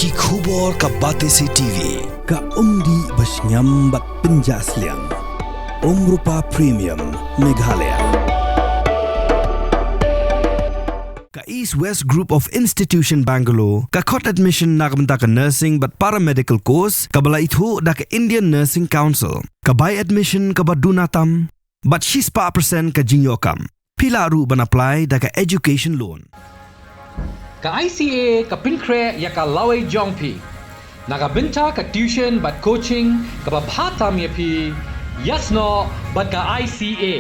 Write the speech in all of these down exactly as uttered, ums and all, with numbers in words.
Ki khubor ka Batesi T V, ka umdih ba shngiam bad pynjah sliang. Umrupa Premium, Meghalaya. Ka East West Group of Institution Bangalore, ka khot admission na ka bynta ka nursing bad paramedical course, kaba la ithuh da ka Indian Nursing Council, ka bai admission kaba duna tam, bad shispah percent ka jingïoh kam. Phi lah ruh ban apply da ka education loan. Ka I C A ka pynkhreh ïa ka lawei jong phi na ka bynta ka tuition bad coaching kaba bha tam ïa phi, ïasnoh bad ka I C A.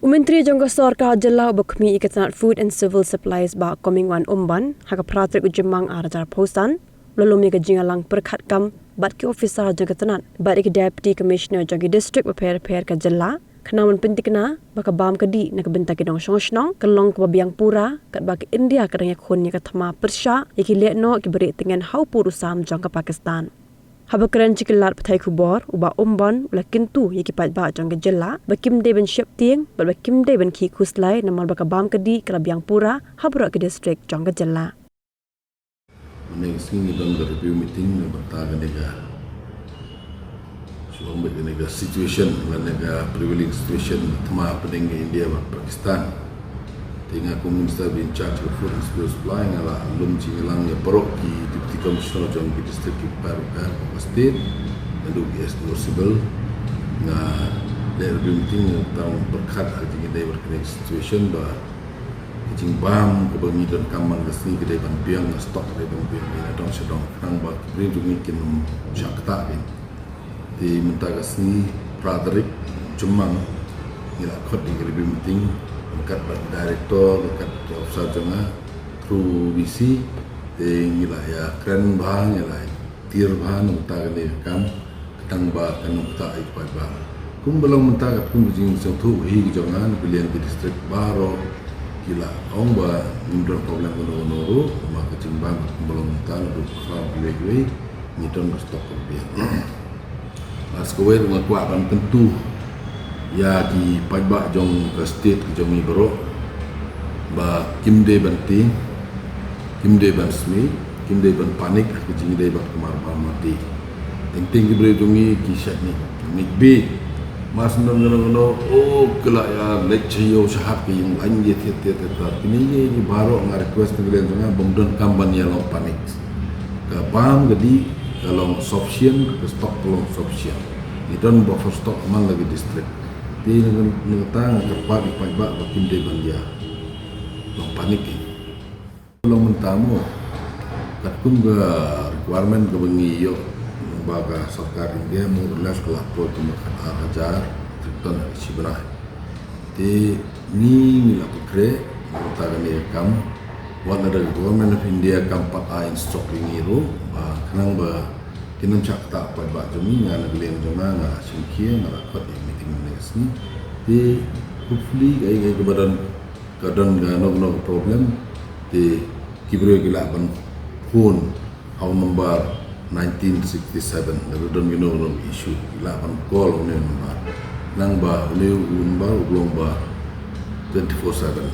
U Myntri jong ka Sorkar Jylla uba khmih ïa ka tnat Food and Civil Supplies, Bah Comingone Ymbon, ha ka phra tarik u Jymmang ar hajar arphew san, u la lum ïa ka jingïalang pyrkhat kam bad ki officer jong ka tnat bad ïa ki Deputy Commissioner jong ki district bapher bapher ka jylla, khnang ban pynthikna ba ka bam ka dih na ka bynta ki nongshong shnong ka long kaba biang pura, katba ka India ka dang ïakhun ïa ka thma pyrshah ïa ki lehnoh kiba rieh tyngen ha u pud u sam jong ka Pakistan. Haba kren sha ki lad pathai khubor, u Bah Ymbon u la kyntu ïa ki paidbah jong ka jylla ba kim dei ban sheptieng bad ba kim dei ban khih khuslai namar ba ka bam ka dih ka la biang pura ha baroh ki district jong ka jylla. Mynne ka sngi ngi don ka review meeting na ka bynta kane ka, shu ong beit, kane ka situation lane ka prevailing situation thma hapdeng ka India bad Pakistan. Te nga kum Minister in charge ka Food and Civil Supply nga la lum jingïalang ïa baroh ki Deputy Commissioner jong ki district kiba pher bapher ka state, naduh ki S D O Civil. Nga leh review meeting, nga tang pyrkhat ha ka jingïadei bad kane ka situation ba ka jingbam kaba ngi donkam man ka sngi ka dei ban biang, ka stock ka dei ban biang ïa dong sha dong, khnang ba ki briew jong ngi kin ym shah ktah. Te mynta ka sngi phra tarik Jymmang ngi la khot ïa ka review meeting ryngkat bad director, ryngkat bad ki officer jong nga through V C. Te ngi la ïakren bha, ngi la tiar bha na ka bynta kane ka kam, khnang ba kan ym ktah ïa ki paidbah. Kumba long mynta, katkum ka jingsngewthuh hi ka jong nga na ka liang ki district baroh, ki la ong ba ngim don problem kano kano ruh, namar ka jingbam kumba long mynta naduh ka khraw kiwei kiwei ngi don ka stock kaba biang. Bad sa kawei ruh nga kwah ban kyntu ïa ki paidbah jong ka state ka jong ngi baroh ba kim dei ban tieng, kim dei ban smiej, kim dei ban panic ha ka jingïadei bad ka marbam mardi. Teng teng ki briew jong ngi ki shait miej, miej bieit. Mar shu don kano kano, oh, ki la ïa leit sha ïew sha hat, ki ïeng lain ïa thied thied thied. Kine ki baroh nga request na ka liang jong nga ba ym donkam ban ïa long panic. Ka bam ka dih ka long sufficient, ka stock ka long sufficient. Ngi don buffer stock man la ki district. Te na ka, na kata nga kyrpad ïa ki paidbah ba kim dei ban ïa long panic. Long mynta mo, katkum ka requirement kaba ngi ïoh lyngba ka sorkar India, more or less ka la poi kumba khat ar hajar metric ton ha ka shi bnai. Te ngi, ngi la pynkhreh na ka bynta kane ka kam. Wat lada ka Government of India kam pat ai in stock ïa ngi ruh, ba khnang ba kin ym shah ktah paidbah jong ngi, nga na ka liang jong nga nga shim khia, nga la khot ïa ka meeting mynne ka sngi. Te hopefully kaei kaei kaba don, ka don kano kano ka problem, te ki briew ki lah ban phone ha u number nineteen sixty-seven, lada don kano kano ka issue ki lah ban call ha une u number. Nangba une u number u long ba twenty-four seven.